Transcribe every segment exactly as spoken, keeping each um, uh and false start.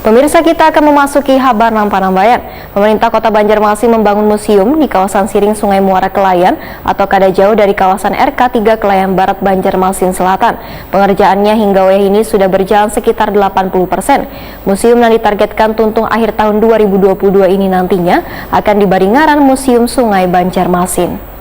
Pemirsa, kita akan memasuki habar nang panambayan. Pemerintah Kota Banjarmasin membangun museum di kawasan Siring Sungai Muara Kelayan atau kada jauh dari kawasan R K tiga Kelayan Barat, Banjarmasin Selatan. Pengerjaannya hingga wayah ini sudah berjalan sekitar delapan puluh persen. Museum yang ditargetkan tuntung akhir tahun dua ribu dua puluh dua ini nantinya akan dibari ngaran Museum Sungai Banjarmasin.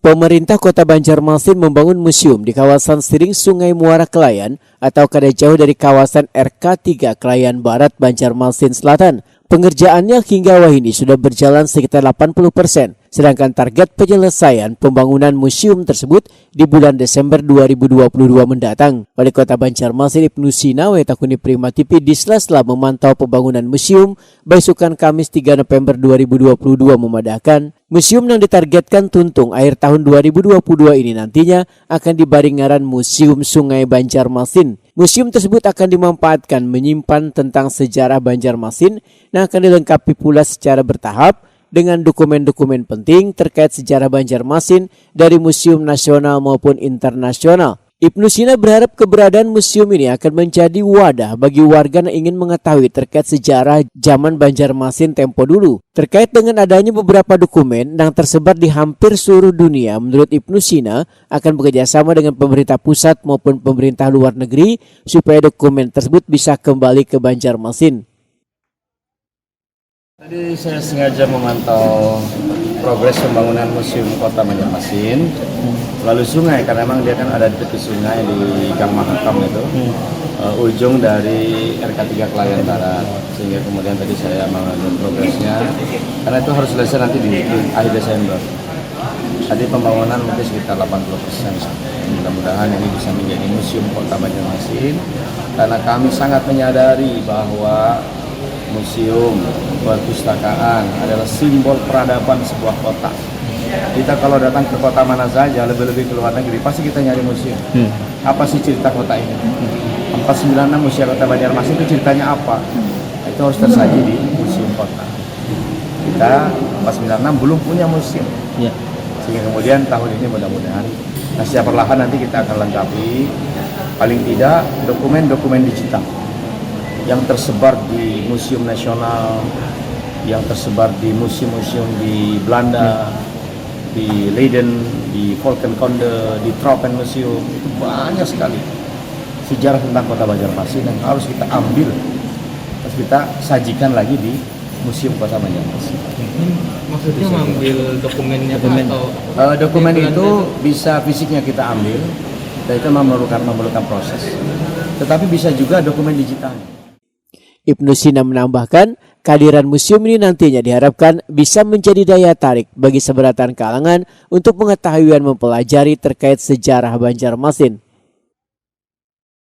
Pemerintah Kota Banjarmasin membangun museum di kawasan Siring Sungai Muara Kelayan atau kada jauh dari kawasan R K tiga Kelayan Barat, Banjarmasin Selatan. Pengerjaannya hingga wahini sudah berjalan sekitar delapan puluh persen, sedangkan target penyelesaian pembangunan museum tersebut di bulan Desember dua ribu dua puluh dua mendatang. Wali Kota Banjarmasin Ibnu Sina, wayah takuni Prima T V, di sela-sela memantau pembangunan museum, baisukan Kamis tiga November dua ribu dua puluh dua memadahkan, museum yang ditargetkan tuntung akhir tahun dua ribu dua puluh dua ini nantinya akan dibari ngaran Museum Sungai Banjarmasin. Museum tersebut akan dimanfaatkan menyimpan tentang sejarah Banjarmasin yang akan dilengkapi pula secara bertahap dengan dokumen-dokumen penting terkait sejarah Banjarmasin dari museum nasional maupun internasional. Ibnu Sina berharap keberadaan museum ini akan menjadi wadah bagi warga yang ingin mengetahui terkait sejarah zaman Banjarmasin tempo dulu. Terkait dengan adanya beberapa dokumen yang tersebar di hampir seluruh dunia, menurut Ibnu Sina akan bekerjasama dengan pemerintah pusat maupun pemerintah luar negeri supaya dokumen tersebut bisa kembali ke Banjarmasin. Tadi saya sengaja memantau progres pembangunan Museum Kota Banjarmasin. Lalu sungai, karena memang dia kan ada di tepi sungai di Gang Mahakam itu. Eh, ujung dari R K tiga Kelayan Barat. Sehingga kemudian tadi saya mengambil progresnya. Karena itu harus selesai nanti di, di akhir Desember. Tadi pembangunan mungkin sekitar delapan puluh persen. Mudah-mudahan ini bisa menjadi Museum Kota Banjarmasin, karena kami sangat menyadari bahwa museum, perpustakaan adalah simbol peradaban sebuah kota. Kita kalau datang ke kota mana saja, lebih-lebih ke luar negeri, pasti kita nyari museum. Hmm. Apa sih cerita kota ini? Empat sembilan enam usia Kota Banjarmasin itu ceritanya apa? Itu harus tersaji di museum kota. Kita empat sembilan enam belum punya museum. Ya. Sehingga kemudian tahun ini mudah-mudahan, nah, secara perlahan nanti kita akan lengkapi, paling tidak dokumen-dokumen digital yang tersebar di Museum Nasional, yang tersebar di museum-museum di Belanda, di Leiden, di Volkenkunde, di Tropenmuseum, itu banyak sekali sejarah tentang Kota Banjarmasin yang harus kita ambil, harus kita sajikan lagi di Museum Kota Banjarmasin. Ini maksudnya mengambil dokumennya kah? Dokumen. Atau Eh, dokumen di itu Belanda bisa fisiknya kita ambil, dan itu memerlukan memerlukan proses. Tetapi bisa juga dokumen digitalnya. Ibnu Sina menambahkan, kehadiran museum ini nantinya diharapkan bisa menjadi daya tarik bagi seberatan kalangan untuk pengetahuan mempelajari terkait sejarah Banjarmasin.